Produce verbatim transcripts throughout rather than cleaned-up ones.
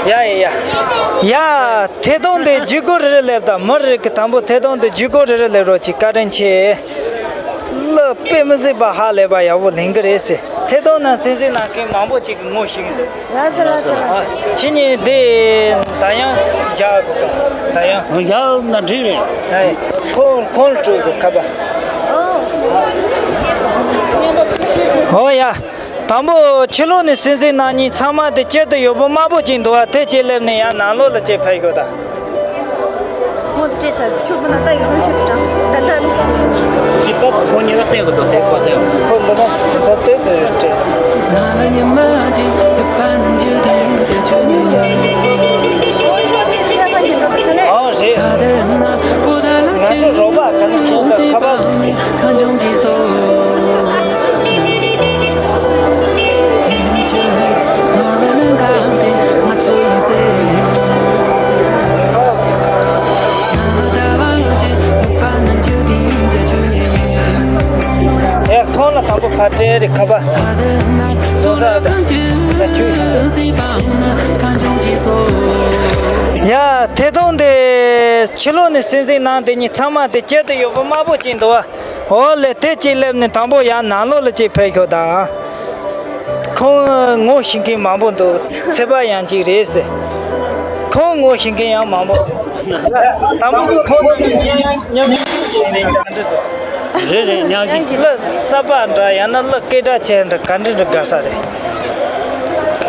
ཡ་ཡ་ཡ། ཡ། ཐད་གཏོང་དེ་བརྒྱུད་སྐུར་རེ་རེ་སླེབས་དང་། མི་རེ་གི་དང་པོ་ཐད་གཏོང་དེ་བརྒྱུད་སྐུར་རེ་རེ་སླེབས་རོགས་གྱིས། བཀའ་དྲིན་ཆེ། ལ་དཔེ་མི་སྲིད་པ་ཧ་ལས་པ་ཡག་པོ་ལེན་གི་རེད་ཟེར། ཐད་གཏོང་ནང་གསན་གཟིགས་གནང་མཁན་མང་པོ་ཅིག་གིས་ངོ་ཤེས་ཀྱི་འདུག་ལགས་སོ་ལགས་སོ་ལགས་སོ། ཁྱེད་གཉིས་འདི་ད་ཡང་བཞག་དགོས་ག་ད་ཡང་། ཡག་ན་འགྲིག་རེད། ཨེ། ཁོང་ཁོང་སྤྲོད་དགོས་ཁ་པ། ཨོ་ཡ། དང་པོ་ཕྱི་ལོགས་ནས་གསན་གཟིགས་གནང་མཁན་ཚང་མ་དེ་དཀྱིལ་དུ་ཡོད་པ་དམར་པོ་ཅིག་འདུག་བ། དེ་གཅིག་སླེབས་ནས་ཡང་ནང་ལོགས་ལ་གཅིག་ཕེབས་ཤོག་དང་། ངོ་དེ་སྤྲད་ཚར་དུས་ཁྱོད་ཁོ་ན་ལྟ་ཡོང་ན་ཤོད་དྲ་ད་ལྟ་ནི། ཅི་པ་ཁོ་གཉིས་ཀ་བསྟན་དགོས་འདུག་དེ་པ་དེ། ཁོ་འདི་ན་དེ་ཚོ་བལྟས་ཚེ་རེད་སྤྲད། ཨོ་རེད། ང་ཚོ་རོགས་པ་ག་ནས་ཁྱེད་ཚོ་ཁ་པར། ཡ། ཁོང་ལ་དང་པོ་ཕར་སྤྲད་རེ་ཁ་པར་བཟོ་ས་ལ་ཁྱུག་ཤིང་། ཡ། ཐད་གཏོང་དེ་ཕྱི་ལོགས་ནས་གསན་གཟིགས་གནང་དེ་གཉིས་ཚང་མ་དེ་དཀྱིལ་དུ་ཡོད་པ་དམར་པོ་ཅིག་འདུག་བ། འོ་ལེ། དེ་གཅིག་སླེབས་ནས་དང་པོ་ཡར་ནང་ལོགས་ལ་གཅིག་ཕེབས་ཤོག་དང་། ཁོང་ངོ་ཤེས་མཁན་མང་པོ་འདུག་ཚེ་པ་ཡང་གཅིག་རེད་ཟེར། ཁོང་ངོ་ཤེས་མཁན་ཡང་མང་པོ་འདུག་དང་པོ་ཁོང་མཉམ་མཉམ་ཞུགས་བྱས་ནས་བཅར་འདྲི་སོང་། རེད་རེད། མཉམ་ཞུགས། གླུ་གསར་པ་འདྲ་ཡང་ན་གླུ་སྐད་གྲགས་ཅན་འདྲ་ག་འདྲ་འདྲ་དགའ་ས་རེད།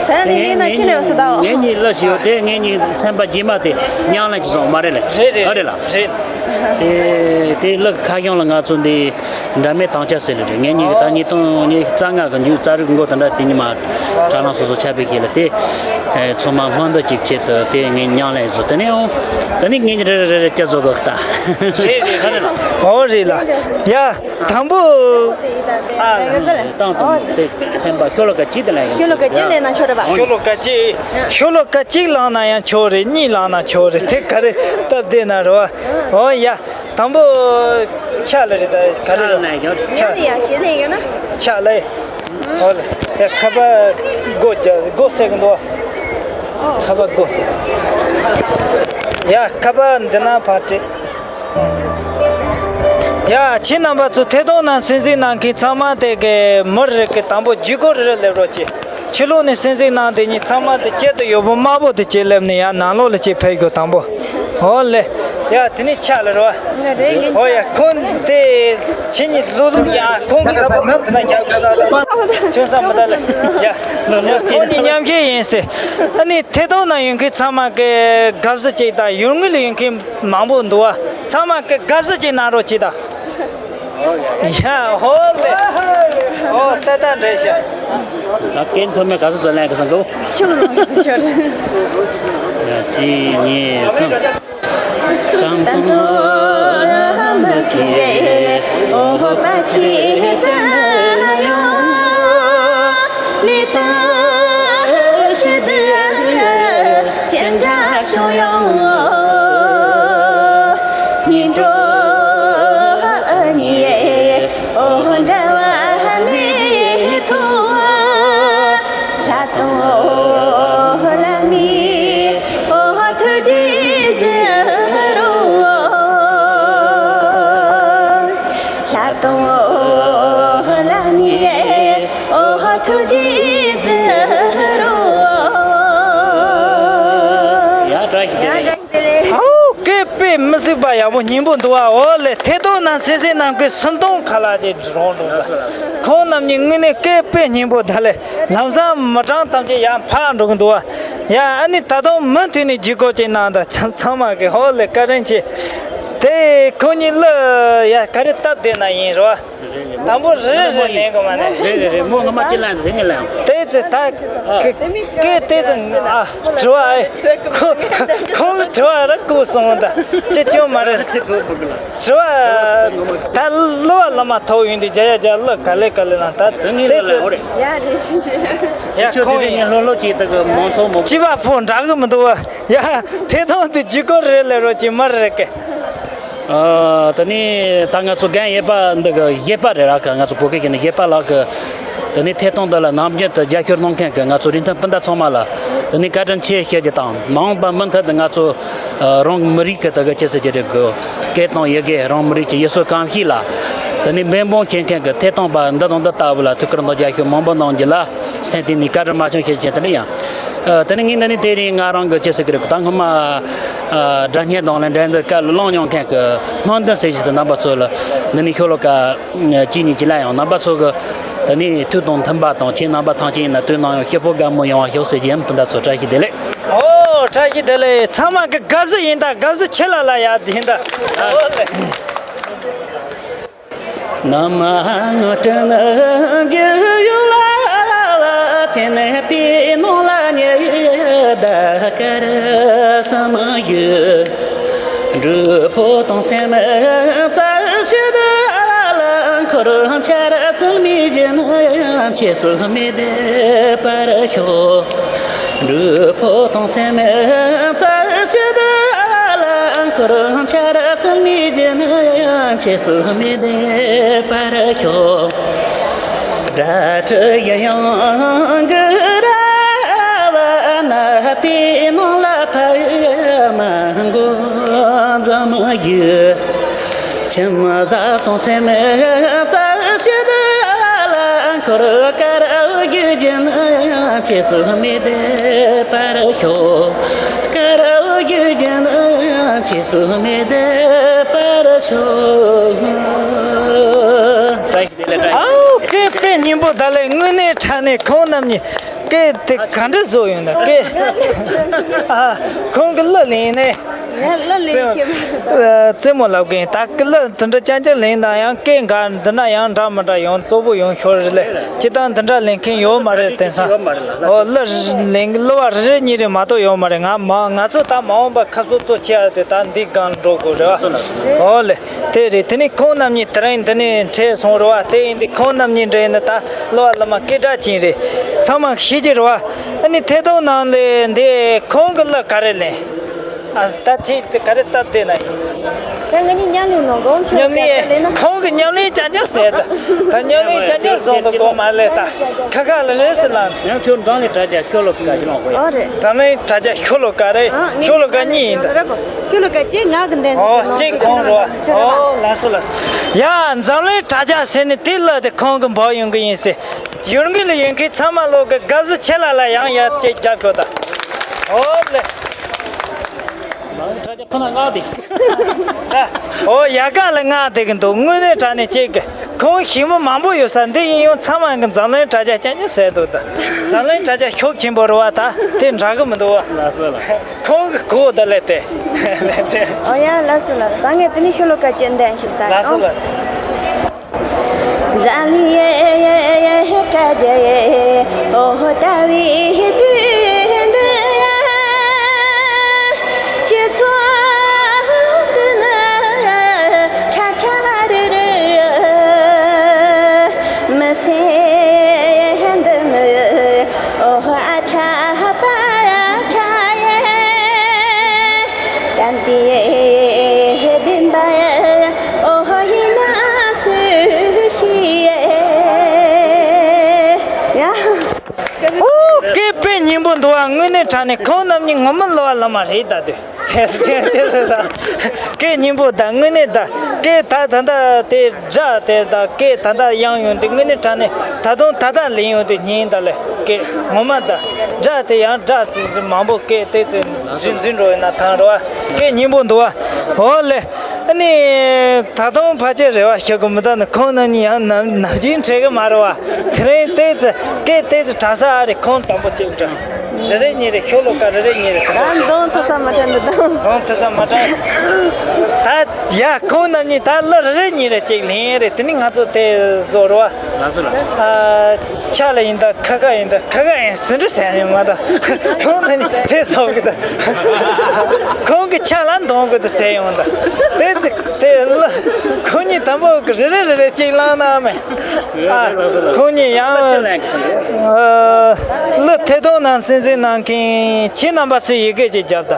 ད་ནི་ངས་ནི་ཁྱེད་རེད་ཟེར་ད། ངས་ནི་གླུ་ཞིག་ཡོད་དེ། ངས་ནི་ཚན་པ་རྗེས་མ་དེ་ཉང་ལ་ཅི་སོང་མ་རེད་ལ། རེད་རེད། ཨ་རེད་ལ། རེད། དེ་དེ་གླུ་གི་ཁ་གཞུང་ལ་ང་ཚོ་འདི་འདྲ་མེད་དང་ཆ་ཟེར་ལེ་རེད། ངས་ཉིད་ད་ཉིས་སྟོང་ཉི་ཤུ་རྩ་ལྔ་གི་མཇུག་རྩ་རིག་མགོ་དེ་འདྲ་དེ་ཉི་མ་དྲ་ལམ་སོ་སོ་ཁྱབ་སྤེལ་བྱས་ལ། དེ་ཚང་མ་སྔོན་འདོན་གཅིག་ཆེད་དུ་དེ་ངས་ཉང་ལ་བཟོ། དེ་ནས་འོང་དེ་ནས་ངས་རེ་རེ་རེ་རེ་སྐྱ་བཟོ་དགོས་ད། རེད་རེད་རེད། ཨོ་རེད་ལ། ཡ། དང་པོ། ཨ་ལ། བཏང་དང་དེ་ཚན་པ་ཤོ་ལོ་ཀ་གཅིག་དེ་ལ་ཡང་། ཤོ་ལོ་ཀ་གཅིག་ལེན་ན་ཆོག་རེད་པ། ཤོ་ལོ་ཀ་གཅིག་ཤོ་ལོ་ཀ་གཅིག་བླངས་ན་ཡང་ཆོག་རེད། གཉིས་བླངས་ན་ཆོག་རེད། དེ་ག་རེ་སྟབས་བདེ་ན་རེད་པ། ཨོ་ཡ། དང་པོ་ཕྱག་ལ་རེད། ད་ག་རེ་རེད། ཕྱག་ལ་ཡང་ཞེ་ནས་ཡོད་ན། ཕྱག་ལ། ཨོ་ལ། ཡ། ཁ་པར་སྒོ་རྒྱག་སྒོ་སེ་གི་འདུག་ཁ་པར་སྒོ་སེ། ཡ། ཁ་པར་འདི་ན་ཕར་སྤྲད། ཡ། ཁྱེད་རྣམ་པ་ཚོ་ཐད་གཏོང་ནང་གསན་གཟིགས་གནང་མཁན་ཚང་མ་དེ་གའི་མི་རེ་གི་དང་པོ་བརྒྱུད་སྐུར་རེ་རེ་སླེབས་རོགས་གྱིས། ཕྱི་ལོགས་ནས་གསན་གཟིགས་གནང་དེ་གཉིས་ཚང་མ་དེ་དཀྱིལ་དུ་ཡོད་པོ་དམར་པོ་དེ་གཅིག་སླེབས་ནས་ཡར་ནང་ལོགས་ལ་གཅིག་ཕེབས་དགོས། དང་པོ། ཨོ་ལེ། ཡ། དེ་ནས་ཕྱག་ལ་རེད་པ། ཨོ་ཡ། ཁོང་དེ་ཁྱེད་གཉིས་ལོ་ལོ་ཡ། ཁོང་གི་ལག་པ་ཁོང་ལ་རྒྱག་དགོས་ས་རེད། ཁྱོད་ས་མི་ད་ལ། ཡ། ཁོང་གཉིས་མཉམ་བཞེས་ཡིན་ཟེར། ཨ་ནི་ཐད་གཏོང་ནང་ཡོད་མཁན་ཚང་མ་གི་དགའ་བསུ་གཅིག་དང་། ཡུལ་དངོས་ལ་ཡོད་མཁན་མང་པོ་འདུག་པ། ཚང་མ་གི་དགའ་བསུ་གཅིག་གནང་རོགས་གྱིས་དང་། ཡ། ཧོ་ལེ། ཨོ་ཏ་ཏ་འདྲེ་ཤ། ད་སྐད་མཐོ་དམན་ག་ཚོད་ཚོད་ལེན་གི་སང་གོ། ཁྱོད་རང་གི་ཆོར། ཡ། གཅིག་གཉིས་གསུམ། དང་པོ་མ་ཁེ་ཨོ་པ་ཆེ་ཙ་ཡོང་། ལི་ཏ་ཤི་དུ་ཅན་དྲ་ཤོ་ཡོང་། ཉིན་གྲོ་ཨ་ནི་ཨོ་འདྲ་བ་མི་ཐོང་། ལྷ་དང་ལྷ་མི་ཨོ་ཐུགས་རྗེ་ཟེར་རོ། ལྷ་དང་ལྷ་མི་ཨོ་ཐུགས་རྗེ་ཟེར་རོ། ཡ། བཀྲ་ཤིས་བདེ་ལེགས། ཨའོ། སྐད་དཔེ་མི་སྲིད་པ་ཡག་པོ་སྙན་པོ་འདུག་པ། འོ་ལེ། ཐད་གཏོང་ནང་གསན་གཟིགས་གནང་མཁན་སུམ་སྟོང་ཁ་ལག་ཅིག་རོང་འགྲོ་འདུག་ཁོང་རྣམ་གཉིས་དངོས་གནས་སྐད་དཔེ་སྙན་པོ། ད་ལེ་ལམ་སང་མི་གྲངས་ཐམས་ཅད་ཡར་འཕར་འགྲོ་གི་འདུག་པ། ཡ། ཨ་ནི་ད་དུང་མུ་མཐུད་ནས་བརྒྱུད་སྐུར་ཅིག་གནང་དང་། ཚང་མ་གི། ཧོ་ལེ། བཀའ་དྲིན་ཆེ། དེ་ཁོང་གཉིས་གླུ་ཡ་ག་རེ་སྟབས་བདེ་ན་ཡིན་རོ། དང་པོ་རེ་རེ་ལེན་དགོས་མ་ནས། རེད་རེད་རེད། མོ་ངོ་མ་ཅི་ལན་དེ་ངས་ལན། དེ་ཚེ་ད་ཨ། སྐད་དེ་ཚེ་ཨ། དྲི་བ་ཨེ། ཁོ་ཁོང་ལ་དྲི་བ་ར་ཁུག་སོང་། ད་ཅི་བྱུང་མ་རེད། དྲི་བ་ད་གླུ་བ་ལ་མ་ཐོག་ཡོང་དུས་རྒྱ་ཡ་རྒྱ་གླུ་ག་ལེ་ག་ལེ་ལ། ད་དེ་ཚེ་ཡ་རེད་ཤི་ཤི། ཡ། ཁོང་ཡིན། ལྷོ་ལྷོ་ཅིག་ད་གི་མང་ཚོགས་མང་པོ། སྤྱི་པ་ཕོ་འདྲ་གི་མི་འདུག་པ། ཡ། ཐད་གཏོང་དེ་བརྒྱུད་སྐུར་རེ་ལེན་རོགས་གྱིས། མར་རེ་གི། ཨ། ད་ནི་ད་ང་ཚོ་རྒན་གཡས་པ་འདི་གི་གཡས་པ་རེད་ར། ག་ང་ཚོ་བོད་སྐད་ཀྱི་ནི་གཡས་པ་ལགས་ཀྱི། ད་ནི་ཐད་གཏོང་འདི་ལ་ནམ་རྒྱུན་དུ་རྒྱབ་སྐྱོར་གནང་མཁན་གྱི་ང་ཚོ་རིན་ཐང་སྤུན་ཟླ་ཚང་མ་ལ་ དེ་ནས་བཀའ་དྲིན་ཆེ་ཞུ་རྒྱུ་དང་། མ་འོངས་པ་མུ་མཐུད་དུ་ང་ཚོ་ཨ་རང་མི་རིགས་ཀྱི་དེ་ག་ཅི་ཟེར་རྒྱུ་རེད་གི། སྐད་དང་ཡི་གེ། རང་མི་རིགས་ཀྱི་ཡུལ་སྲོལ་གོམས་གཤིས་ལ་དེ་ནས་འབད་འབུངས་བྱེད་མཁན་གྱི་ཐད་གཏོང་པ་འདི་དང་འདི་ལྟ་བུ་ལ་ཐུགས་ཁུར་འདོན་རྒྱ་ཤོག་མང་པོ་གནང་རྒྱུ་ལ་སེམས་གཏིང་ནས་བཀའ་དྲིན་མ་ཆུང་ཞུ་རྒྱུ་དེ་འདྲ་ཡིན། ཨ་དེ་ནས་ངས་འདི་ནས་དེ་རིང་ང་རང་གི་ཅི་ཟེར་གི་རེད། ད་སྔོན་མ་ཨ་སྒྲ་སྙན་དང་ལེན་འགྲན་བསྡུར་སྐབས་ལ་བླངས་མྱོང་མཁན་གྱི་སྨོན་འདུན་ཟེར་བཞིན་དུ་རྣམ་པ་ཚོ་ལ་འདི་ནས་ཤོ་ལོ་ཀ་གཅིག་གཉིས་ཅིག་ལ་ཡང་རྣམ་པ་ཚོ་གི་དེ་ནས་ཐུགས་དང་མཐུན་པ་དང་ཁྱེད་རྣམ་པ་ཐམས་ཅད་ཡིན་ན་དོན་གནང་ཡང་སྐྱིད་པོ་དགའ་མོ་ཡོང་བ་ཤོག་ཟེར་གྱི་ཡིན། སྤུན་ཟླ་ཚོ་བཀྲ་ཤིས་བདེ་ལེགས། ཨོ་བཀྲ་ཤིས་བདེ་ལེགས། ཚང་མ་གི་དགའ་བསུ་ཡིན། ད་དགའ་བསུ་ཆེ་ལ་ལ་ཡ་ཡིན། ད་ཨོ་ལེ། ནམ་དྲན་གྱི་ཡུལ་ལ་དེ་ནས་པའི་ནང་ལ་ཉེ་ད་གར་བསམ་ཡོད། སྒྲུབ་ཕོ་དང་སེམས་རྩ་ཆེ་ད་ལ་འཁོར་ཆར་སིལ་མའི་རྒྱུན་ཆེ་སུ་མི་བདེ་བར་ཤོག་སྒྲུབ་ཕོ་དང་སེམས་རྩ་ཆེ་ད་ལ་འཁོར་ཆར་སིལ་མའི་རྒྱུན་ཆེ་སུ་མི་བདེ་བར་ཤོག་སྒྲ་དྲི་ཡི་ཡང་གི་ར་བ་ན་དེ་ནང་ལ་ཕ་མ་མགོ་འཛོམས་ཡོད། ཁྱིམ་བཟའ་ཚང་སེམས་རྩ་ཆེ་ད་ལ་འཁོར་དཀར་རྒྱུ་རྒྱུན་ཆེ་སུ་མི་བདེ་བར་ཤོག་དཀར་རྒྱུ་རྒྱུན་ཆེ་སུ་མི་བདེ་བར་ཤོག་ཨའོ་སྐད་དཔེ་སྙན་པོ་ད་ལས་དངོས་གནས་དྲང་གནས་ཁོང་རྣམ་གཉིས་སྐད་དེ་ག་འདྲ་བཟོ་ཡོང་ན་སྐད་ཨ་ཁོང་གི་གླུ་ལེན་ནས། ང་གླུ་ལེན་ཤེས་མ་རེད། རྩེད་མོ་ལབ་གིན་ད་གླུ་དེ་འདྲ་རྐྱང་རྐྱང་ལེན་དང་ཡང་སྐད་འགའ་འདི་ན་ཡང་འདྲ་མི་འདྲ་ཡང་གཙོ་བོ་ཡང་ཤོར་རེད་ལེ། སྤྱིར་བཏང་འདི་འདྲ་ལེན་མཁན་ཡོད་མ་རེད། དེང་སང་ཨོ་གླུ་ལེན་གླུ་བ་རེ་རེ་གཉིས་རེ་མ་གཏོགས་ཡོད་མ་རེད། ང་མ་ང་ཚོ་ད་མ་འོངས་པ་ཁ་སོ་གཙོ་ཆེ་ཡ་དེ་ད་འདི་སྒང་འགྲོ་དགོས་རེད་བ། ཨོ་ལེ་དེ་རེད། དེ་ནི་ཁོང་རྣམ་གཉིས་དེ་རིང་འདི་ནས་འཕྲད་སོང་རེད་བ། དེ་ཡིན་དུས་ཁོང་རྣམ་གཉིས་འདྲ་ཡིན་ན་ད་གླུ་བ་གླུ་མ་སྐད་གྲགས་ཅན་རེད། ཚང་མ་ཤེས་ཀྱི་རེད་བ། ཨ་ནི་ཐད་གཏོང་ནང་ལས་འདི་ཁོང་གི་གླུ་ག་རེ་ལེན། ཨ་ད་ཐིག་དེ་ག་རེ་སྟབས་བདེ་ན་ཡིན། ད་ང་གཉིས་མཉམ་ལེན་ནང་གོ་ཤོག་མཉམ་ལེན་ཁོང་གི་མཉམ་ལེན་རྐྱང་རྐྱང་ཟེར་ད། ད་མཉམ་ལེན་རྐྱང་རྐྱང་བཟོ་འདུག་གོ་མ་ལེ་ད། ཁ་ཁ་ལ་རེ་ཟེར་ལ། ཡང་ཁྱོད་འབྲང་ལས་དྲ་རྒྱ་ཤོ་ལོ་ཀ་ཞིག་ལོངས་གོ་ཡ། ཨོ་རེད། འཛམ་གླིང་དྲ་རྒྱ་ཤོ་ལོ་ཀ་རེད། ཨ་ངས་ཤོ་ལོ་ཀ་གཉིས་ཡིན་ད། རེད་པ། ཤོ་ལོ་ཀ་གཅིག་ང་གི་འདས་ཨོ་གཅིག་ཁོང་རེད་བ། ཨོ་ལགས་སོ་ལགས་སོ། ཡ་འཛམ་གླིང་དྲ་རྒྱ་ཟེར་ནས་དེ་གླུ་དེ་ཁོང་གི་འབོག་ཡོང་གི་ཡིན་ཟེར། ཡུལ་དངོས་ལ་ཡོད་མཁན་ཚང་མ་ལོག་གི་དགའ་བསུ་ཆེ་ལ་ལ་ཡང་ཡར་ཅིག་རྒྱབ་ཤོག་ད། ཨོ་ལེ། ཁོ་ན་ང་དེ། ཨོ་ཡ་ག་ལ་ང་དེ་གི་འདུག་དངོས་གནས་དྲང་གནས་ཅིག་གི་ཁོང་ཞི་མོ་མང་པོ་ཡོད་ས་འདི་ཡིན་ཡང་ཚང་མ་གི་འཛམ་གླིང་དྲ་རྒྱ་རྐྱང་རྐྱང་ཟེར་འདུག་ད། འཛམ་གླིང་དྲ་རྒྱ་ཤུགས་ཆེན་པོ་རེད་བ། ད་དེ་འདྲ་གི་མི་འདུག་བ། ལགས་སོ་ལགས། ཁོང་གི་གོ་ད་ལེ་དེ། ལེ་ཚེ། ཨོ་ཡ་ལགས་སོ་ལགས་སོ། ད་ངས་དེ་ནི་ཤོ་ལོ་ཀ་ཅན་ལྡན་ཞིག་ད། ལགས་སོ་ལགས་སོ། ཨོ་སྐད་དཔེ་སྙན་པོ་འདུག་བ། དངོས་གནས་དྲང་གནས་ཁོང་རྣམ་གཉིས་ངོ་མ་གླུ་བ་གླུ་མ་རེད་ད་དུས། དེ་དེ་དེ་དེ་ས། སྐད་སྙན་པོ་ད་དངོས་གནས་ད། སྐད་ད་ད་ད་དེ་སྒྲ་དེ་ད་སྐད་ད་ད་དབྱངས་ཡོང་དུས་དངོས་གནས་དྲང་གནས་ད་དུང་ད་ད་ལེན་ཡོང་དུས་སྙན་ད་ལེ་སྐད་ངོ་མ་ད། སྒྲ་དེ་ཡང་སྒྲ་མང་པོ་སྐད་དེ་ཚོ་འཛིན་འཛིན་འགྲོ་ཡོད་ན་ཐང་རོ། སྐད་སྙན་པོ་འདུག་བ། ཨོ་ལེ། ཨ་ནི། ད་དུང་ཕལ་ཆེར་རེ་བ་ཞུ་གི་མི་འདུག་ན་ཁོང་རྣམ་གཉིས་ཡང་ནམ་ནམ་རྒྱུན་འཕྲད་གི་མ་རེད་བ། དེ་རིང་ཏོག་ཙམ་སྐད་ཏོག་ཙམ་དྲག་ས་ཨ་རེད། ཁོང་དང་པོ་གཅིག་འདྲ། རེ་རེ་གཉིས་རེ་ཤོ་ལོ་ཀ་རེ་རེ་གཉིས་རེ། ད་འདོན་ཐུབ་ས་མ་དྲན་འདུག་ད། འདོན་ཐུབ་ས་མ་དྲན། ད་ཡ་ཁོང་རྣམ་གཉིས་ད་གླུ་རེ་རེ་གཉིས་རེ་གཅིག་ལེན་རེད། དེ་ནི་ང་ཚོ་དེ་བཟོ་རེད་བ། ལགས་སོ་ལགས། ཨ། ཆ་ལ་ཡིན་ད་ཁ་ཁ་ཡིན་ད་ཁ་ཁ་ཡིན་ཟིན་འདྲ་ཟེར་ཡོང་མ་ད། ཁོང་ནི་ཕེ་ཚོགས་གི་ད། ཁོང་གི་ཆ་ལ་འདོན་གི་ད་ཟེར་ཡོང་ད། དེ་ཚིག་དེ་གླུ་ཁོང་གཉིས་དང་པོ་གི་རེ་རེ་རེ་རེ་གཅིག་བླངས་ན་མེད། ཨ། ཁོང་གཉིས་ཡང་། ཨ། གླུ་ཐད་གཏོང་ནང་གསན་གཟིགས་གནང་མཁན་ཁྱེད་རྣམ་པ་ཚོས་ཡི་གེ་ཅིག་རྒྱབ་ད།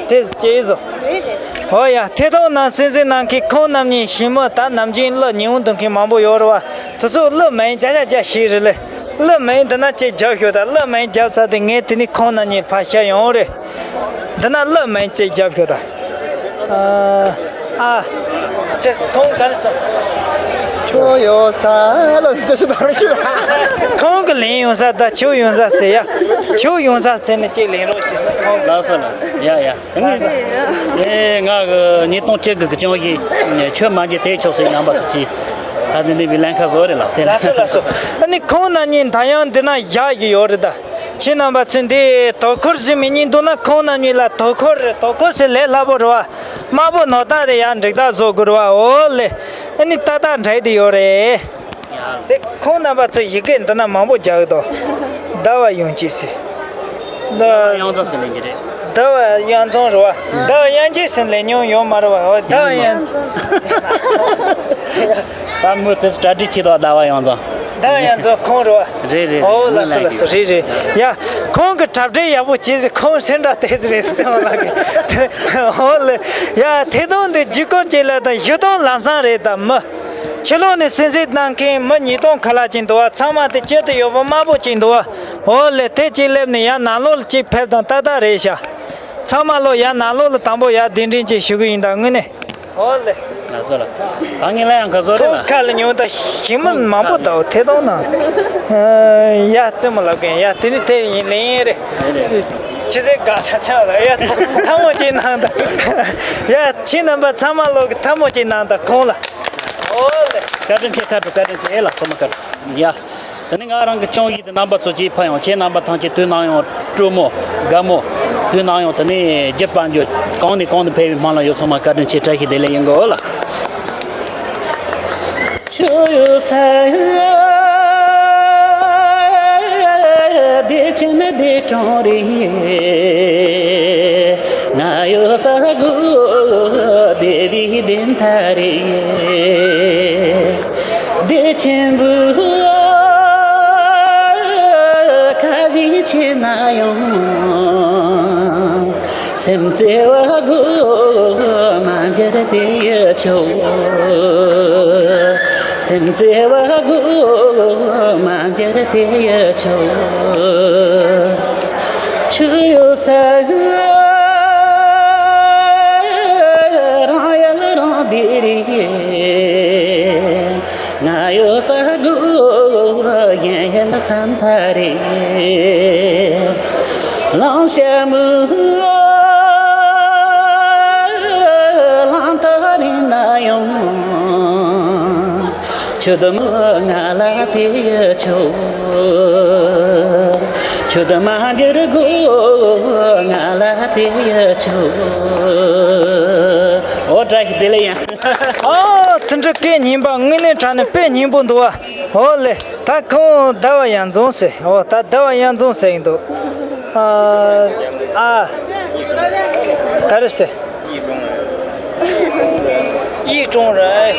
དེ་ཅེས་བཟོ། ཨོ་ཡ། ཐད་གཏོང་ནང་གསན་གཟིགས་གནང་མཁན་ཁོང་རྣམ་གཉིས་ཞི་མོ་ད་ནམ་རྒྱུན་གླུ་ཉི་འོང་འདོན་མཁན་མང་པོ་ཡོད་རེད་བ། དེ་ཚོ་གླུ་མིང་བརྒྱ་ཆ་བརྒྱ་ཤེས་རེད་ལེ། གླུ་མིང་འདི་ན་ཅིག་རྒྱབ་ཤོག་ད། གླུ་མིང་རྒྱབ་ཚར་དུས་ངས་དེ་ནས་ཁོང་རྣམ་གཉིས་ཕར་བཤད་ཡོང་རེད། འདི་ན་གླུ་མིང་ཅིག་རྒྱབ་ཤོག་ད། ཨ། ཨ། ཅེས་ཁོང་གར་སོང་། ཁྱོད་ཡོད་ས་ལ་འདི་ཞིག་དང་ཞིག་ཁོང་གི་ལེན་ཡོང་ས་ད་ཁྱོད་ཡོང་ས་ཟེར་ཡ། ཁྱོད་ཡོང་ས་ཟེར་ནས་ཅིག་ལེན་རོགས་བྱེད་ཟེར་ཁོང་གི། ལགས་སོ་ལགས། ཡ་ཡ། ཨེ། ང་གི་ཉིས་སྟོང་བཅུ་དགུ་གི་ཅུང་ཞིག་ཆོས་མ་འཇལ་དེ་ཆོག་སའི་རྣམ་པ་ཚོ་གྱིས། ད་དེ་འདྲ་བའི་ལན་ཁ་བཟོ་རེད་ལ་དེ། ལགས་སོ་ལགས་སོ། ཨ་ནི་ཁོང་རྣམ་གཉིས་ད་ཡང་འདི་ན་བཞག་གི་ཡོད་རེད་ད། ཁྱེད་རྣམ་པ་ཚོས་འདི་དོ་ཁུར་ཟིན་མི་གཉིས་འདུག་ན་ཁོང་རྣམ་གཉིས་ལ་དོ་ཁུར་རེད། དོ་ཁུར་ཟེར་ལས་སླ་པོ་རེད་བ། དམར་པོ་ནོར་བདག་རེད་ཡ། འགྲིག་བདག་བཟོ་དགོས་རེད་བ། འོ་ལེ། ཨ་ནི་ཏག་ཏག་འགྲིག་བསྡད་ཡོད་རེད། དེ་ཁོང་རྣམ་པ་ཚོ་ཡི་གེ་འདི་ན་མང་པོ་རྒྱག་གི་འདུག་ཟླ་བ་ཡང་གཅིག་ཟེར། ཟླ་བ་ཡང་རྫོང་ཟེར་ལེན་གྱི་རེད། ཟླ་བ་ཡང་རྫོང་རེད་བ། ཟླ་བ་ཡང་གཅིག་ཟེར་ལེན་མྱོང་ཡོད་མ་རེད་བ། འོ་ཟླ་བ་ཡང་རྫོང་། ད་མོས་དེ་གྲ་སྒྲིག་བྱེད་དོ་ཟླ་བ་ཡང་རྫོང་། ཟླ་བ་ཡང་རྫོང་ཁོང་རེད་བ། རེད་རེད། འོ་ལགས་སོ་ལགས་སོ། རེད་རེད། ཡ། ཁོང་གི་གྲ་སྒྲིག་ཡག་པོ་བྱས་ཟེར། ཁོང་སེམས་འདྲ་དེ་ཟེར་རེད་ཟེར་བ་ལགས་ཀྱི། འོ་ལེ། ཡ། ཐད་གཏོང་འདི་བརྒྱུད་སྐུར་བྱས་ལ་དང་གཞུང་དོན་ལམ་སང་རེད་ད་མི། ཕྱི་ལོགས་ནས་གསན་གཟིགས་གནང་མཁན་མི་ཉིས་སྟོང་ཁ་ལྷག་ཅིག་འདུག་བ། ཚང་མ་དེ་དཀྱིལ་དུ་ཡོད་པ་དམར་པོ་ཅིག་འདུག་བ། འོ་ལེ། དེ་གཅིག་སླེབས་ནས་ཡར་ནང་ལོགས་ལ་གཅིག་ཕེབས་དང་ཏག་ཏག་རེད་ཤག་ཚང་མ་ལོ་ཡར་ནང་ལོགས་ལ་དང་པོ་ཡར་གདན་འདྲེན་ཅིག་ཞུ་གི་ཡིན་ད་དངོས་གནས། འོ་ལེ། ལགས་སོ་ལགས། ད་ངས་ལ་ཡང་ཁ་བཟོ་རེད་ཁོང་ན། ཁ་ལ་ཉོན་ད་ཞིམ་མིན་མང་པོ་ད་འོ་ཐད་གཏོང་ན། ཡ་རྩེད་མོ་ལབ་མཁན་ཡ་དེ་ནི་དེ་ཡིན་ལེན་རེད། ཕྱི་ཚེ་དགའ་ཚ་ཚ་ལ་ཡ་ཐ་མོ་ཅིག་གནང་ད། ཡ་ཁྱེད་རྣམ་པ་ཚང་མ་ལོ་གི་ཐ་མོ་ཅིག་གནང་ད་ཁོང་ལ། འོ་ལེ། བཀའ་དྲིན་ཆེ། ཁ་དྲོ། བཀའ་དྲིན་ཆེ། ཨེ་ལགས་སོ། མ་ཁ་དྲོ། ཡ། དེ་ནས་ང་རང་གི་ཅུང་ཞིག་དེ་རྣམ་པ་ཚོ་གཅིག་ཕ་ཡོང་། ཁྱེད་རྣམ་པ་ཐམས་ཅད་དུས་ནམ་ཡང་སྤྲོ་མོ་དགའ་མོ། དུས་ནམ་ཡང་དེ་ནས་རྒྱུ་དཔལ་འབྱོར་གང་ནས་གང་དུ་འཕེལ་བའི་སྨོན་ལམ་ཡོད། ཚང་མ་བཀའ་དྲིན་ཆེ། བཀྲ་ཤིས་བདེ་ལེགས་ཡིན་གོ་ལ། ཆུ་ཡོད་ས་བདེ་ཆེན་བདེ་གྲོང་རེད། ང་ཡོད་ས་གོ་བདེ་བའི་བདེན་མཐའ་རེད། བདེ་ཆེན་པོ་ཁ་ཟས་ཆེ་ན་ཡང་། སེམས་བརྩེ་བ་སྒོ་མ་འབྱེད་དེ་ཆོག་སེམས་བརྩེ་བ་སྒོ་མ་འབྱེད་དེ་ཆོག་ཆུ་ཡོད་ས་རང་ཡལ་རང་བདེ་རེད། ང་ཡོད་ས་གོ་གཞན་ཡལ་ས་མཐའ་རེད། ལམ་ཤ་མུ་ལམ་ཐག་རིང་ན་ཡང་། ཆུ་དུ་མོ་ང་ལ་དེ་ཡི་ཆོག་ཆུ་དུ་མ་འགྱུར་དགོས་ང་ལ་དེ་ཡི་ཆོག་འོ་བཀྲ་ཤིས་བདེ་ལེགས་ཡིན། ཨོ། དེ་འདྲ་སྐད་སྙན་པ། དངོས་གནས་དྲང་ནས་དཔེ་སྙན་པོ་འདུག་བ། ཨོ་ལེ། ད་ཁོང་ཟླ་བ་ཡར་འཛོམས་ཟེར། ཨོ་ད་ཟླ་བ་ཡར་འཛོམས་ཟེར་ཡིན་འདུག་ཨ། ཨ། ག་རེ་ཟེར། ཡིད་དྲུང་རན།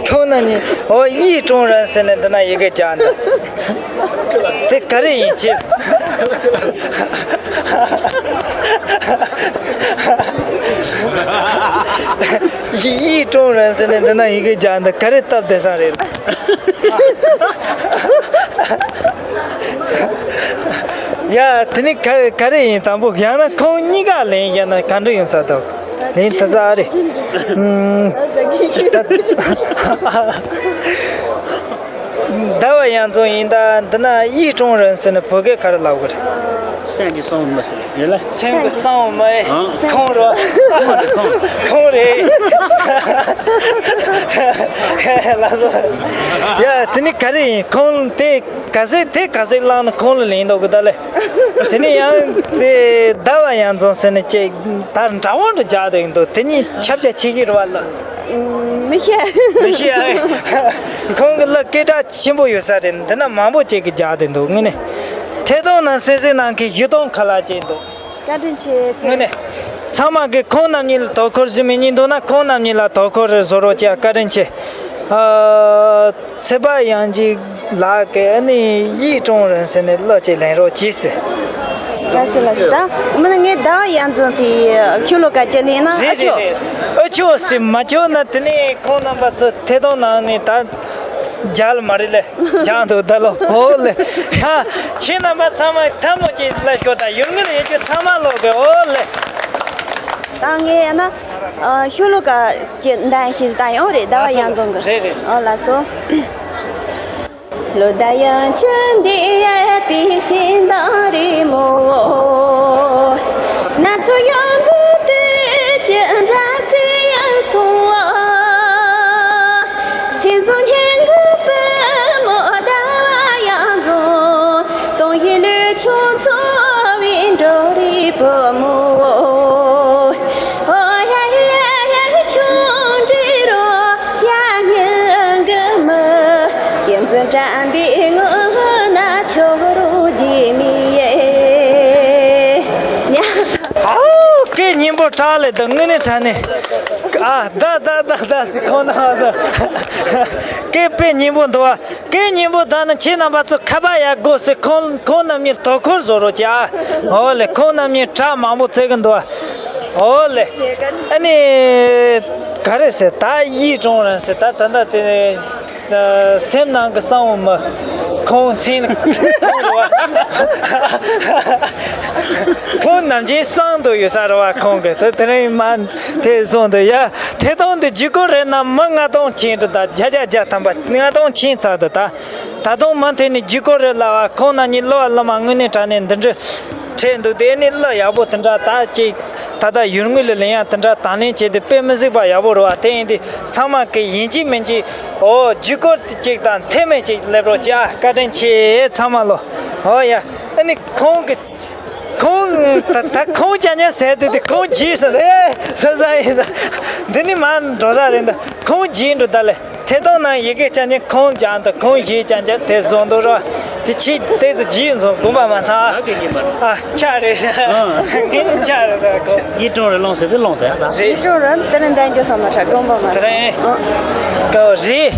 ཁོང་རྣམ་གཉིས་ཨོ་ཡིད་དྲུང་རན་ཟེར་ནས་འདི་ན་ཡི་གེ་རྒྱག་འདུག་དེ་ག་རེ་ཡིན་ཅི། ཡིད་དྲུང་རན་ཟེར་ནས་འདི་ན་ཡི་གེ་རྒྱག་འདུག་ག་རེ་སྟབས་བདེ་ས་རེད། ཡ་དེ་ནི་ག་ག་རེ་ཡིན། དང་པོ་ཡང་ན་ཁོང་གཉིས་ཀ་ལེན། ཡང་ན་ག་འདྲ་ཡོང་ས་འདུག་ལེན་ད་ས་རེད། ཨུམ། ད་ཟླ་བ་ཡར་འཛོམས་ཡིན། ད་འདི་ན་ཡིད་དྲུང་རན་ཟེར་ནས་བོད་སྐད་ག་རེ་ལབ་དགོས་རེད། སེམས་ཀྱི་གསང་བ་མ་ཟེར་ཡོད་ལ། སེམས་ཀྱི་གསང་བ་མ་ཡིན། ཨང་། ཁོང་རོ། ཁོང་རེད་ཁོང་། ཁོང་རེད། ལགས་སོ། ཡ་དེ་ནི་ག་རེ་ཡིན། ཁོང་དེ་ག་ཟེ་དེ་ག་ཟེ་བླངས་ན་ཁོང་ལ་ལེན་འདུག་གི་ད་ལེ། དེ་ནི་ཡང་དེ་ཟླ་བ་ཡར་འཛོམས་ཟེར་ནས་ཅིག་ད་འདྲ་བོ་འདྲ་རྒྱག་འདུག་དེ་གཉིས་ཁྱབ་རྒྱ་ཆེ་གི་རེད་བ་ལ། མི་ཤེས། མི་ཤེས་ཨ། ཁོང་གི་ལ་སྐད་གྲགས་ཆེན་པོ་ཡོད་ས་རེད། འདི་ན་མང་པོ་ཅིག་གི་རྒྱག་དེ་འདུག་དངོས་གནས། ཐད་གཏོང་ནང་གསན་གཟིགས་གནང་མཁན་བཞི་སྟོང་ཁ་ལག་ཅིག་འདུག་བཀའ་དྲིན་ཆེ་ཚེ། དངོས་གནས། ཚང་མ་གི་ཁོང་རྣམ་གཉིས་ལ་དོ་ཁུར་བཟོ་མི་གཉིས་འདུག་ན་ཁོང་རྣམ་གཉིས་ལ་དོ་ཁུར་རེ་བཟོ་རོགས་བྱས། བཀའ་དྲིན་ཆེ། ཨ། ཚེ་དཔལ་དབྱངས་ཅན་ལགས་ཀྱིས་ཨ་ནི་ཡིད་དྲུང་རན་ཟེར་ནས་གླུ་ཅིག་ལེན་རོགས་གྱིས་ཟེར། ལགས་སོ་ལགས་སོ། ད་མིན་ན་ངས་ཟླ་བ་ཡར་འཛོམས་དེ་ཁྱོད་ལོ་ག་ཅི་ལེན་ན། རེད་ཨ་ཆོ། རེད་རེད། ཨ་ཆོ་ཟེར་མ་ཆོ་ན་དེ་ནས་ཁོང་རྣམ་པ་ཚོ་ཐད་གཏོང་ནང་ནས་ད། རྒྱལ་མ་རེད་ལེ། རྒྱང་དུ་ད་ལོ་ཧོ་ལེ། ཧ། ཁྱེད་རྣམ་པ་ཚང་མ་ཐལ་མོ་གཅིག་ལ་ཤོག་དང་ཡུལ་ངོས་ལ་ཡོད་རྒྱུ་ཚང་མ་ལོག་གི་ཧོ་ལེ། ད་ངས་ཡང་ན་ཤོ་ལོ་ཀ་གཅིག་འདོན་ཤེས་ད་ཡོང་རེད། ཟླ་བ་གཡང་འཛོམས་གི། རེད་རེད། ཨོ་ལགས་སོ། ལོ་ཟླ་གཡང་ཆུ་འདི་ཡལ་བའི་ཤིང་དང་རི་མོ། ན་ཚོད་ཡོང་གི་དུས་ཀྱི་མཛའ་བརྩེ་ཡང་སོང་། སེམས་བཟང་སྙན་གྱི་པུས་མོ་ཟླ་བ་གཡང་འཛོམས། སྟོང་ཡིད་ལུས་ཆུང་འཚོ་བའི་འབྲོག་རིགས་བུ་མོ། ཨོ་ཡ་ཡ་ཡ་ཆུང་འདྲིས་རོ་ཡ་སྙན་གི་མི། ཡིད་འཛིན་དྲན་པའི་ངོ་ན་ཁྱོད་རོ་རྗེས་མི་ཡེ། ཉ། ཨའོ་སྐད་སྙན་པོ་དྲག་ལེ། ད་དངོས་གནས་དྲང་གནས། ཨ་ད་ད་ད་ད་སི་ཁོང་ན་ཧ་ཟ། སྐད་དཔེ་སྙན་པོ་འདུག་ཨ། སྐད་སྙན་པོ་དག་ན་ཁྱེད་རྣམ་པ་ཚོ་ཁ་པར་ཡར་སྒོ་ཟེར། ཁོང་ཁོང་རྣམ་གཉིས་དོ་ཁུར་བཟོ་རོགས་གྱིས་ཨ། འོ་ལེ། ཁོང་རྣམ་གཉིས་དྲ་མང་པོ་བཙལ་གི་འདུག་ཨ། འོ་ལེ། ཨ་ནི་ག་རེ་ཟེར། ད་ཡིད་དྲོང་རན་ཟེར། ད་ད་ད་དེ་སེམས་ནང་གི་གསང་བ་མི། ཁོང་མཚན་ཁོང་རེད་བ། ཁོང་ནམ་རྒྱུན་གསང་དུ་ཡོད་ས་རེད་བ། ཁོང་གི་དེ་དེ་རིང་མ་དེ་སོང་དུ་ཡ། ཐད་གཏོང་འདི་བརྒྱུད་སྐུར་རེད་ན་མི་ལྔ་སྟོང་ཁྱེད་འགྲོ་ད། བརྒྱ་ཆ་བརྒྱ་ཐམ་པ་ལྔ་སྟོང་ཁྱེད་ཚར་དུ་ད། ད་དུང་མུ་མཐུད་ནས་བརྒྱུད་སྐུར་རེད་ལ་བ། ཁོང་རྣམ་གཉིས་གླུ་བ་གླུ་མ་དངོས་གནས་དྲང་གནས་འདི་འདྲ་ཁྲིད་འདུག་དེ་ནས་གླུ་ཡག་པོ་དེ་འདྲ་ད་ཅིག་ད་ལྟ་ཡུལ་དངོས་ལ་ལེན་ཡ་དེ་འདྲ་དང་ལེན་བྱས་ཏེ་དཔེ་མི་སྲིད་པ་ཡག་པོ་རེད་བ། དེ་ཡིན་དུས་ཚང་མ་གི་ཡིན་གཅིག་མིན་གཅིག་ཨོ་བརྒྱུད་སྐུར་དེ་ཅིག་དང་མཐུན་མིན་ཅིག་སླེབས་རོགས་གྱིས་ཨ། བཀའ་དྲིན་ཆེ་ཚང་མ་ལོ། ཨོ་ཡ། ཨ་ནི་ཁོང་གི་ཁོང་ད་ད་ཁོང་ཅག་ཉག་ཟེར་དུས་དེ་ཁོང་བརྗེད་སོང་ལེ། ས་ས་ཡིན་ད། འདི་ནི་མ་འགྲོ་ས་རེད་ད། ཁོང་བརྗེད་འགྲོ་ད་ལེ། ཐད་གཏོང་ནང་ཡི་གེ་ཅག་ཉག་ཁོང་ཅག་ད་ཁོང་བརྗེད་ཅག་ཉག་དེ་བཟོ་འདུག་རོ། དེ་ཕྱི་དེ་ཚོ་བརྗེད་སོང་དགོངས་པ་མ་ཚང་ཨ། ཨ་ཆ་རེད་ཤག་ངས་ནི་ཆ་རེད་ཟེར་ཁོང་། ཡིད་དྲོང་རེ་ལོང་ཟེར་དུས་ལོང་ཟེར་ཡ་ད། རེད། ཡིད་དྲོང་རེ་དེ་རིང་འདན་རྒྱུ་བསམ་མ་ཁྲ་དགོངས་པ་མ་ཚང་། དེ་རིང་ཨ་གོ་རེད།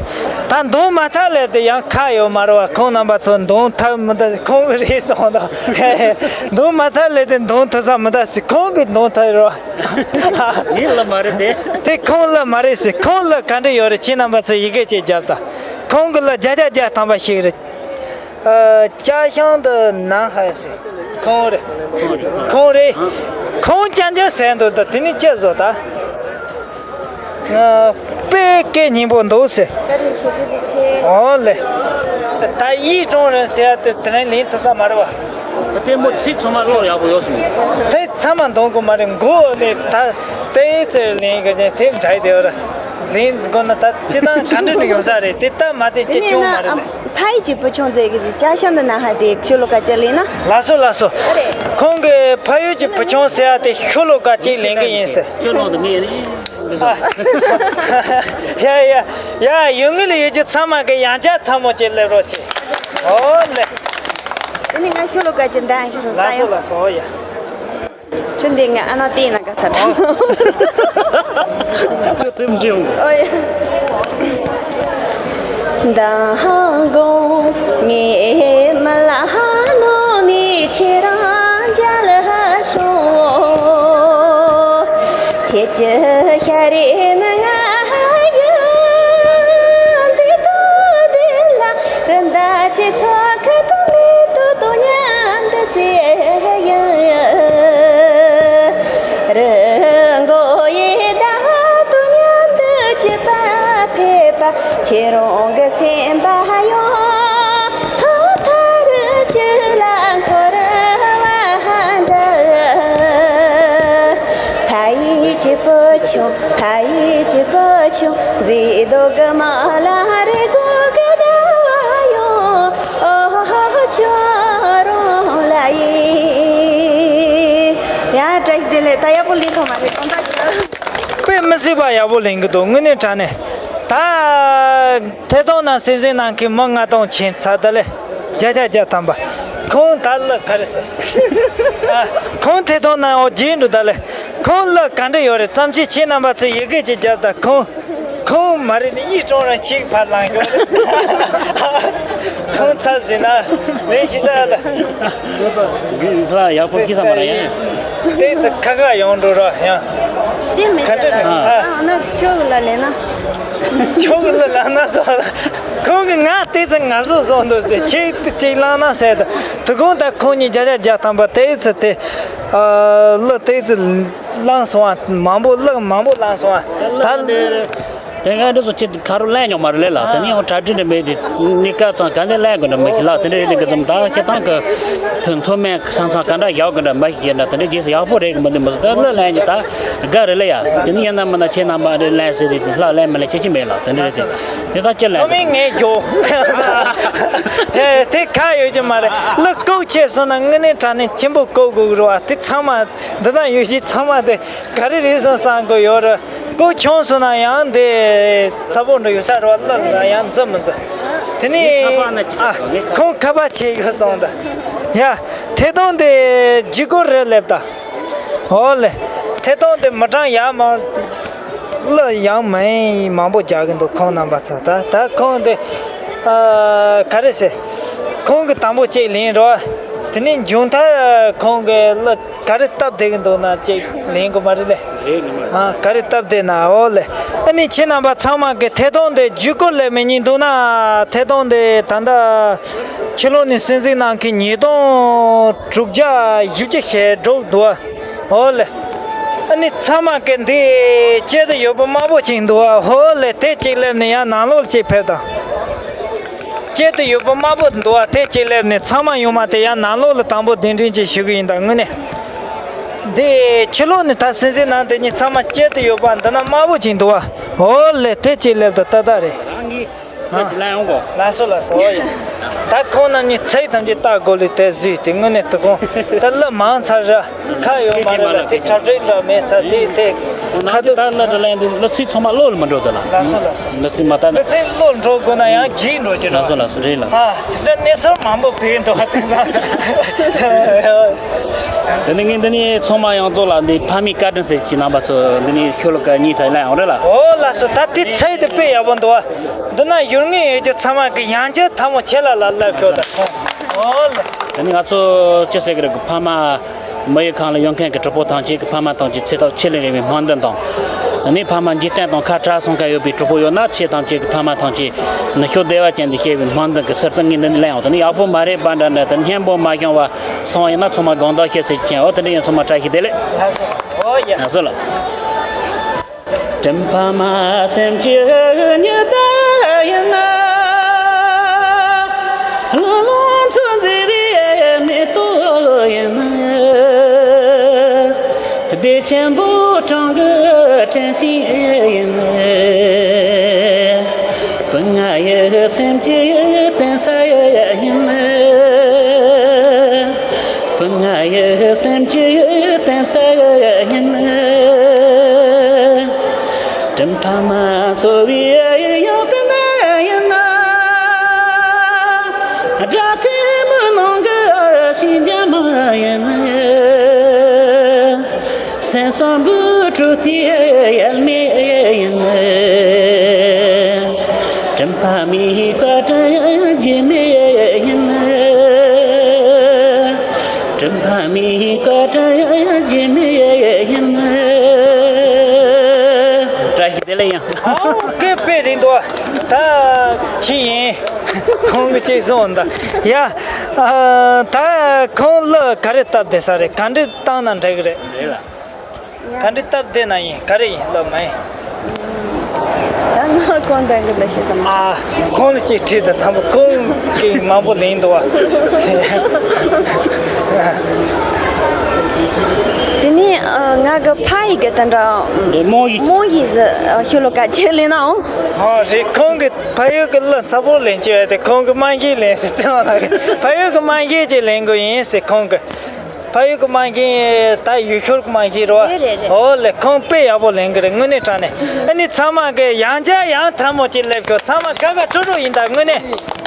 ད་འདོན་མ་ཐག་ལས་དེ་ཡང་ཁ་ཡོད་མ་རེད་བ། ཁོང་རྣམ་པ་ཚོ་འདོན་ཐབས་མི་འདུག་ཁོང་གི་རེད་སོང་ད། འདོན་མ་ཐག་ལས་དེ་འདོན་ཐུབ་ས་མི་འདུག་ཟེར། ཁོང་གིས་འདོན་ཐུབ་རོགས། ངའི་གླུ་མ་རེད་དེ། དེ་ཁོང་གླུ་མ་རེད་ཟེར། ཁོང་གླུ་ག་འདྲ་ཡོད་རེད། ཁྱེད་རྣམ་པ་ཚོས་ཡི་གེ་གཅིག་རྒྱབ་དང་། ཁོང་གི་གླུ་བརྒྱ་ཆ་བརྒྱ་ཐམ་པ་ཞིག་རེད། ཨ།家乡的男孩ཟེར། ཁོང་རེད། ཁོང་རེད། ཁོང་ཅག་ཅག་ཟེར་འདུག་ད་དེ་ནི་ཅི་བཟོ་ད། ཨ། དཔེ་སྐད་སྙན་པོ་འདུག་ཟེར། བཀའ་དྲིན་ཆེ། ཐུགས་རྗེ་ཆེ། ཨོ་ལེ། ད་ཡིད་དྲོང་རེད་ཟེར་ཡ་དེ་དེ་རིང་ལེན་ཐུབ་ས་མ་རེད་བ། ད་ལྟད་མོ་ཚིག་ཚང་མ་ཀློག་ཡག་པོ་ཡོད་སོང་། ཚིག་ཚང་མ་འདོན་དགོས་མ་རེད། མགོ་ནས་ད་ཏོག་ཙམ་ལེན་གི་ཅན་དེ་འདྲ་དེ་བར་ལེན་དགོས་ན་ད་སྤྱི་བཏང་ག་འདྲ་ནས་ཡོང་ས་རེད། དེ་ལྟ་མ་དེ་ཅི་བྱུང་མ་རེད་ལེ། ཕ་ཡུལ་གྱི་བུ་ཆུང་ཟེར་གི་ཅིག་ཅ་ཤང་དུ་ན་ཧ་དེ་ཤོ་ལོ་ཀ་ཅིག་ལེན་ན། ལགས་སོ་ལགས་སོ། ཨ་རེད། ཁོང་གི་ཕ་ཡུལ་གྱི་བུ་ཆུང་ཟེར་ཡ་དེ་ཤོ་ལོ་ཀ་ཅིག་ལེན་གི་ཡིན་ཟེར། ཁྱོད་ནང་དུ་མི་ཡིན། ཨ། ཡ་ཡ་ཡ། ཡུལ་དངོས་ལ་ཡོད་རྒྱུ་ཚང་མ་གི་ཡང་བསྐྱར་ཐལ་མོ་ཅིག་སླེབས་རོགས་བྱེད། ཨོ་ལེ། དེ་ནི་ང་ཤོ་ལོ་ཀ་ཅིག་འདོན་ཤེས་སོང་། ལགས་སོ་ལགས་སོ། ཨོ་ཡ། ཁྱོད་འདི་ང་ཨ་ན་ཏི་ན་ག་ས་ཁྲ། ཨོ་ཡ། མདང་དགོང་ངའི་མ་ལ་ནང་ནས་ཁྱེད་རང་མཇལ་ཤོག་ཁྱེད་ཀྱི་ཤ་རུས་ནི་ང་ཡི་མཛེས་སྡུག་འདི་ལ་རི་མདའ་གཅིག་ཚོ་ཁ་ཐུག་མེ་ཏོག་དང་མཉམ་དུ་བརྩེ་ཡི། རི་མགོ་ཡི་བདག་དང་མཉམ་དུ་གཅིག་པ་ཕེབས་པ། ཁྱེད་རང་གི་སེམས་པ་ཡང་ཐོག་མཐའ་རུ་ཞིག་ལ་འཁོར་བ་འདྲ། ཕ་ཡུལ་གྱི་བུ་ཆུང་། ཕ་ཡུལ་གྱི་བུ་ཆུང་། མཛེས་སྡུག་གི་མ་ལ་རི་སྒོ་གི་ཟླ་བ་ཡང་ཨོ་ཁྱོད་རང་ལ་ཡིན། ཡ་བཀྲ་ཤིས་བདེ་ལེགས། ད་ཡག་པོ་ལེན་ཐུབ་མ་རེད། དགོངས་དག་ཞུ། དཔེ་མི་སྲིད་པ་ཡག་པོ་ལེན་གི་འདུག་དངོས་གནས་དྲང་གནས། ད་ཐད་གཏོང་ནང་གསན་གཟིགས་གནང་མཁན་མི་ལྔ་སྟོང་ཕྱིན་ཚར་ད་ལེ། བརྒྱ་ཆ་བརྒྱ་ཐམ་པ། ཁོང་ད་གླུ་ག་རེ་ཟེར། ཨ། ཁོང་ཐད་གཏོང་ནང་འོ་བརྗེད་འགྲོ་ད་ལེ། ཁོང་གླུ་ག་འདྲ་ཡོད་རེད། བརྩམས་ཆོས་ཁྱེད་རྣམ་པ་ཚོས་ཡི་གེ་ཅིག་བརྒྱབ་དང་། ཁོང་ཁོང་མ་རེད་ནི་ཡིད་དྲོང་རང་ཅིག་ཕར་ལངས་ཡོང་། ཁོང་ཚར་ཟིན་ན་ནས་ཤི་ས་ལ། ལ་ཡག་པོ་ཤི་ས་མ་རེད། དེ་ཚོ་ཁ་ཁ་ཡོང་འགྲོ་ར་ཡང་། དེ་མི་ཚད་ལ། ཨ་ཨ་ན་ཁྱོད་ལ་ལེན་ན། ཁྱོད་ལ་ལ་ན་ཚོ་ལ། ཁོང་གིས་ང་ཏོག་ཙམ་ངལ་གསོ་བཟོ་འདུག་ཟེར། ཁྱེད་ཅིག་བླངས་ན་ཟེར་དུས། དོ་དགོང་ད་ཁོང་གཉིས་བརྒྱ་ཆ་བརྒྱ་ཐམ་པ་ཏོག་ཙམ་དེ། ཨ། གླུ་ཏོག་ཙམ་བླངས་སོང་བ། མང་པོ་གླུ་མང་པོ་བླངས་སོང་བ། ད། དེ་སྔ་འདི་ཚོ་ཁྱེད་ཁ་རོག་གླེང་མྱོང་མ་རེད་ལ། དེ་ནས་ཡང་གྲ་སྒྲིག་འདྲ་མེད་དེ། གནས་སྐབས་ཙང་ག་འདྲ་གླེང་དགོས་འདྲ་མི་ཤེས་ལ། དེ་འདྲ་ཡིན་དུས་ཙམ་ད་ཁྱེད་ཚང་གི་མཐུན་མཐུན་མིན་ས་མཚམས་ག་འདྲ་ཡག་གི་འདྲ་མ་ཤེས་ཀྱི་འདྲ། དེ་འདྲ་རྗེས་སུ་ཡག་པོ་རེད་གི་མི་འདུག་མི་འདུག་ད་གླུ་གླེང་རྒྱུ་ད་དགའ་རེད་ལ་ཡ། དེ་ནས་ཡིན་ན་མིན་ན་ཁྱེད་རྣམ་པ་འདྲ་གླེང་ཟེར་དེ་ལྷག་གླེང་མི་གླེང་ཁྱེད་ཀྱི་མེད་ལ། དེ་འདྲ་རེད་དེ། དེ་ད་ཅི་གླེང་དོ་མིན་ངས་ཞོག་ཧེ། དེ་ཁ་ཡོད་ཀྱི་མ་རེད། གླུ་བཀོལ་ཆེ་སོང་ན་དངོས་གནས་དྲང་གནས་ཆེན་པོ་བཀོལ་དགོས་ཀྱི་རེད་བ། དེ་ཚང་མ་འདི་ན་ཡོད་གཞི་ཚང་མ་དེ། ག་རེ་རེད་སོང་བསམ་གི་ཡོད་རེད། ཀོ་ཆུང་སོང་ན་ཡང་འདི་ཚ་པོ་འགྲོ་ཡོད་ས་རེད་བ། གླུ་ལ་ཡང་འཛིན་མི་འཛིན། དེ་ནས་ཨ། ཁོང་ཁ་པར་བྱེད་ཡོད་སོང་ད། ཡ། ཐད་གཏོང་དེ་ལྗིད་ཁོག་རེད་ལབ་ད། འོ་ལེ། ཐད་གཏོང་དེ་མི་གྲངས་ཡར་མར་གླུ་ཡང་མིན་མང་པོ་རྒྱག་གི་འདུག་ཁོང་རྣམ་པ་ཚོ། ད་ད་ཁོང་དེ། ཨ། ག་རེ་ཟེར། ཁོང་གི་དང་པོ་གཅིག་ལེན་རོགས། དེ་ནས་མཇུག་མཐར་ཁོང་གི་གླུ་ག་རེ་སྟབས་བདེ་གི་འདུག་ན་ཅིག་ལེན་དགོས་མ་རེད་ལེ། རེད་ནི་མ་རེད། ཨ། ག་རེ་སྟབས་བདེ་ན། འོ་ལེ། ཨ་ནི་ཁྱེད་རྣམ་པ་ཚང་མ་གི་ཐད་གཏོང་དེ་ལྗིད་ཁོག་ལས་མི་ཉན་འདུག་ན། ཐད་གཏོང་དེ་ད་ལྟ་ཕྱི་ལོགས་ནས་གསན་གཟིགས་གནང་མཁན་ཉིས་སྟོང་དྲུག་བརྒྱ་བཞི་བཅུ་ཞེ་དྲུག་འདུག་འོ་ལེ། ཨ་ནི་ཚང་མ་གི་འདི་སྐྱེལ་དུ་ཡོད་པ་དམར་པོ་ཅིག་འདུག་འོ་ལེ། དེ་གཅིག་སླེབས་ནས་ཡང་ནང་ལོགས་ལ་གཅིག་ཕེབས་དང་། སྐྱེལ་དུ་ཡོད་པ་དམར་པོ་འདུག་བ། དེ་གཅིག་སླེབས་ནས་ཚང་མ་ཡོང་མ་དེ་ཡང་ནང་ལོགས་ལ་དང་པོ་གདན་འདྲེན་ཅིག་ཞུ་གི་ཡིན་ད་དངོས་གནས། འདི་ཕྱི་ལོགས་ནས་ད་གསན་གཟིགས་གནང་དེ་གཉིས་ཚང་མ་སྐྱེལ་དུ་ཡོད་པ་འདི་ན་དམར་པོ་ཅིག་འདུག་བ། འོ་ལེ། དེ་གཅིག་སླེབས་ད་ཏག་ཏག་རེད། རང་གིས་ཨ། ཁྱེད་ཀྱི་ལན་ཡོང་གོ། ལགས་སོ་ལགས་སོ། འོ་ཡ། ད་ཁོང་རྣམ་གཉིས་ཚིག་ཐམས་ཅད་ལྟ་དགོས་ལས་དེ་བཟོས་ཏེ་དངོས་གནས་དོ་དགོང་ད་གླུ་མང་ཚར་ར། ཁ་ཡོད་མ་རེད་ལ། དེ་གྲ་སྒྲིག་འདྲ་མེད་ཚར་དེ་དེ་ཁ་ཐུག་ད་གླུ་འདྲ་ལེན་དུས་གླུ་ཚིག་ཚང་མ་བློ་ལ་མི་འགྲོ་ད་ལ། ལགས་སོ་ལགས་སོ། གླུ་ཚིག་མ་ལྟ་ན། གླུ་ཚིག་བློ་འགྲོ་དགོས་ན་ཡང་བརྗེད་འགྲོ་གི་རེད། ལགས་སོ་ལགས་སོ། རེད་ལགས། ཨ། དེ་འདྲ་གནས་ཚུལ་མང་པོ་བྱུང་འདུག་བ། དེ་ཚང་། དེ་ནས་ངས་འདི་ནས་ཚང་མ་ཡོངས་རྫོགས་ལ་འདི་ཕ་མའི་བཀའ་དྲིན་ཟེར་གྱི་རྣམ་པ་ཚོ་འདི་ནས་ཤོ་ལོ་ཀ་གཉིས་ཙམ་གླེང་ཡོང་རེད་ལ། འོ་ལགས་སོ། ད་དེ་ཚིག་དེ་དཔེ་ཡག་པོ་འདུག་བ། འདི་ན་ཡོད་མཁན་ཡོད་རྒྱུ་ཚང་མ་གི་ཡང་བསྐྱར་ཐལ་མོ་ཆེ་ལ་ལ་ལབ་ཤོག་ད་ཁོང་། འོ་ལེ། དེ་ནི་ང་ཚོ་ཅི་ཟེར་གི་རེད་གི། ཕ་མ་མི་ཡུལ་གང་ལ་ཡོད་མཁན་གི་གྲོགས་པོ་ཐམས་ཅད་ཀྱི་ཕ་མ་ཐམས་ཅད་ཚེ་ཐག་ཆེ་ལས་རིང་བའི་སྨོན་འདུན་དང་། དེ་ནི་ཕ་མ་འཇིག་རྟེན་དང་ཁ་བྲལ་སོང་མཁན་ཡོད་པའི་གྲོགས་པོ་ཡོད་ན་ཁྱེད་ཐམས་ཅད་ཀྱི་ཕ་མ་ཐམས་ཅད་ནུབ་ཕྱོགས་བདེ་བ་ཅན་དུ་སྐྱེལ་བའི་སྨོན་འདུན་གྱི་ཚུལ་དུ་ངས་འདི་ནི་གླེང་ཡོང་། དེ་ནི་ཡག་པོ་མ་རེད་པ་འདྲ་འདྲ། དེ་སྙན་པོ་མ་བྱུང་བ་སོང་བ་ཡིན་ན་ཚང་མ་དགོངས་དག་ཞུ་ཟེར་གྱིན། འོ་དེ་འདྲ་ཡིན། ཚང་མ་བཀྲ་ཤིས་བདེ་ལེགས། ཨོ་ཡ། ཡ་སོ་ལ། དྲིན་ཕ་མ་སེམས་ཀྱི་ཉི་ཟླ་ཡིན་ན། ལོ་ལོ་འཚོ་མཛད་པའི་མེ་ཏོག་ཡིན་ན། བདེ་ཆེན་པོ་གྲོང་གི་དྲན་ཤིང་ཡིན་ན། བུ་ང་ཡི་སེམས་ཀྱི་བརྟེན་ས་ཡིན། བུ་ང་ཡི་སེམས་ཀྱི་བརྟེན་ས་ཡིན། དྲིན་ཕ་མ་འཚོ་བའི་ཡང་ཏི་ན་ཡིན་ན། དགྲ་ཐོན་མི་ནང་གི་ཤིང་རྒྱ་མ་ཡིན། སེམས་བསམ་པའི་དྲོད་ཐིགས་ཡལ་མེད་ཡིན། དྲིན་ཕ་མའི་བཀའ་དྲིན་རྗེས་མེད་ཡིན། དྲིན་ཕ་མའི་བཀའ་དྲིན་རྗེས་མེད་ཡིན། བཀྲ་ཤིས་བདེ་ལེགས་ཡང་། ཨོ་ཀེ། དཔེ་རེད་འདུག་ད་ཁྱི་ཡིན། ཁོང་གི་ཅིག་སོང་ད། ཡ། ཨ། ད་ཁོང་གླུ་ག་རེ་སྟབས་བདེ་ས་རེད། ག་འདྲ་བཏང་ན་འགྲིག་གི་རེད། རེད་ལ། ག་འདྲ་སྟབས་བདེ་ན་ཡིན། ག་རེ་ཡིན་ལབ་མ་ཡིན། ད་ང་ཁོང་དང་གི་ལ་ཤེས་སམ། ཨ། ཁོང་ལ་ཅིག་དྲིས་དང་། དང་པོ་ཁོང་གིས་མང་པོ་ལེན་འདུག་བ། དེ་ནས་ཨ། ང་གི་ཕ་ཡི་གི་དེ་འདྲ། རེད། རྨོ་ཡིས། རྨོ་ཡིས་ཟེར། ཨ། ཤོ་ལོ་ཀ་ཅིག་ལེན་ནའང་། ཨོ་རེད། ཁོང་གི་ཕ་ཡུལ་གི་གླུ་ཚ་པོ་ལེན་གྱི་ཡོད་དེ། ཁོང་གི་རྨ་རྒྱུད་ལེན་ཟེར་ཏེ་ཡོང་ལ། ཕ་ཡུལ་གི་རྨ་རྒྱུད་ཅིག་ལེན་དགོས་ཡིན་ཟེར་ཁོང་གི། ཕ་ཡུལ་གི་རྨ་རྒྱུད་ད་ཡུལ་ཤུལ་གི་རྨ་རྒྱུད་རེད་བ། རེད་རེད་རེད། ཨོ་ལེ། ཁོང་དཔེ་ཡག་པོ་ལེན་གི་རེད། དངོས་གནས་དྲང་གནས། ཨ་ནི་ཚང་མ་གི་ཡང་བསྐྱར་ཡང་ཐལ་མོ་ཅིག་སླེབས་ཤོག་ཚང་མ་དགའ་དགའ་སྤྲོ་སྤྲོ་ཡིན་ད་དངོས་གནས།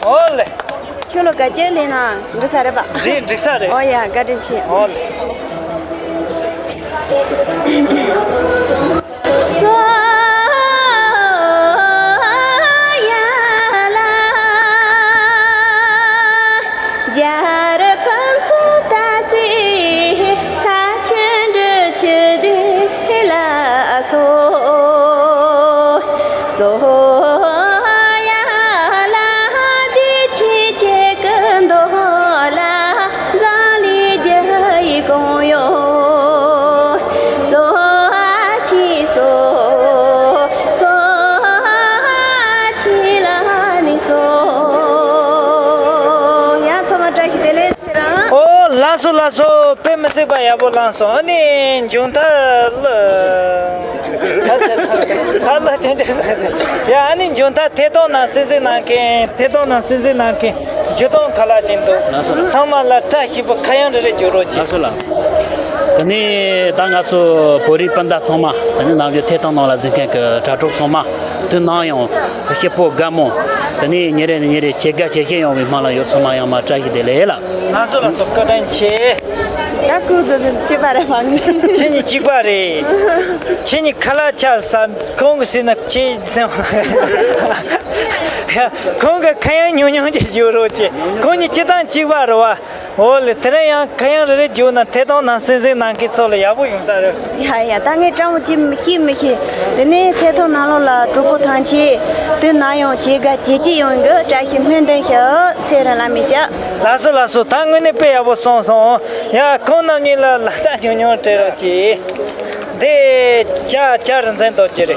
ཨོ་ལེ། ཤོ་ལོ་ཀ་ཅིག་ལེན་ན་འགྲིག་ས་རེད་པ། རེད། འགྲིག་ས་རེད། ཨོ་ཡ། བཀའ་དྲིན་ཆེ། ཨོ་ལེ། ལགས་སོ་ལགས་སོ། དཔེ་མི་སྲིད་པ་ཡག་པོ་བླངས་སོང་། ཨ་ནི་མཇུག་མཐར་ལ། ཧ་ལ་ཅན་ཅན། ཡ། ཨ་ནི་མཇུག་མཐར་ཐད་གཏོང་ནང་གསན་གཟིགས་གནང་མཁན། ཐད་གཏོང་ནང་གསན་གཟིགས་གནང་མཁན་ཞུ་སྟངས་ག་ལ་ཅན་འདུག། ལགས་སོ་ལགས། ཚང་མ་ལ་བཀྲ་ཤིས་པའི་ཁ་གཡང་རེ་རེ་བརྗོད་རོགས་གྱིས། ལགས་སོ་ལགས། དེ་ནས་ད་ང་ཚོ་བོད་རིགས་སྤུན་ཟླ་ཚང་མ། དེ་ནས་ནམ་རྒྱུན་ཐད་གཏོང་ནང་ལ་གཟིགས་མཁན་གྱི་དྲ་གྲོགས་ཚང་མ། དུས་ནམ་ཡང་སྐྱིད་པོ་དགའ་མོ། དེ་ནས་ཉིན་རེ་ནས་ཉིན་རེ་ཇེ་དགའ་ཇེ་ཆེ་ཡོང་བའི་སྨོན་ལམ་ཡོད། ཚང་མ་ཡང་མ་བཀྲ་ཤིས་བདེ་ལེགས་ལགས། ལགས་སོ་ལགས་སོ། བཀའ་དྲིན་ཆེ། ད་ཁོང་ཚོ་གཅིག་པ་རེད་པ། ཁྱེད་གཉིས་གཅིག་པ་རེད། ཁྱེད་གཉིས་ཁ་ལག་ཆགས་ས། ཁོང་གི་སྲིད་ན་ཁྱེད་ཚེ། ཁོང་གི་ཁ་གཡང་ཉུང་ཉུང་ཅིག་བརྗོད་རོགས་གྱིས། ཁོང་གཉིས་སྤྱིར་བཏང་གཅིག་པ་རེད་པ། འོ་ལེ། དེ་རིང་ཡང་ཁ་གཡང་རེ་རེ་བརྗོད་ན་ཐད་གཏོང་ནང་གསན་གཟིགས་གནང་མཁན་ཚོ་ལ་ཡག་པོ་ཡོང་ས་རེད། ཡ་ཡ། ད་ངས་སྤྲང་པོ་ཅིག་མི་ཤེས་མི་ཤེས། དེ་ནས་ཐད་གཏོང་ནང་ལོགས་ལ་གྲོགས་པོ་ཐམས་ཅད་དུས་ནམ་ཡང་ཇེ་དགའ་ཇེ་སྐྱིད་ཡོང་གི། བཀྲ་ཤིས་སྨོན་འདུན་ཞུ། ཚེ་རིང་བླ་མས་བྱ། ལགས་སོ་ལགས་སོ། ད་དངོས་གནས་དཔེ་ཡག་པོ་གསུངས་སོང་། ཡ། ཁོང་རྣམ་གཉིས་ལ་ལག་རྟགས་ཉུང་ཉུང་སྤྲད་རོགས་གྱིས། འདི་བྱ་བྱ་རིན་ཆེན་རྡོ་རྗེ་རེད།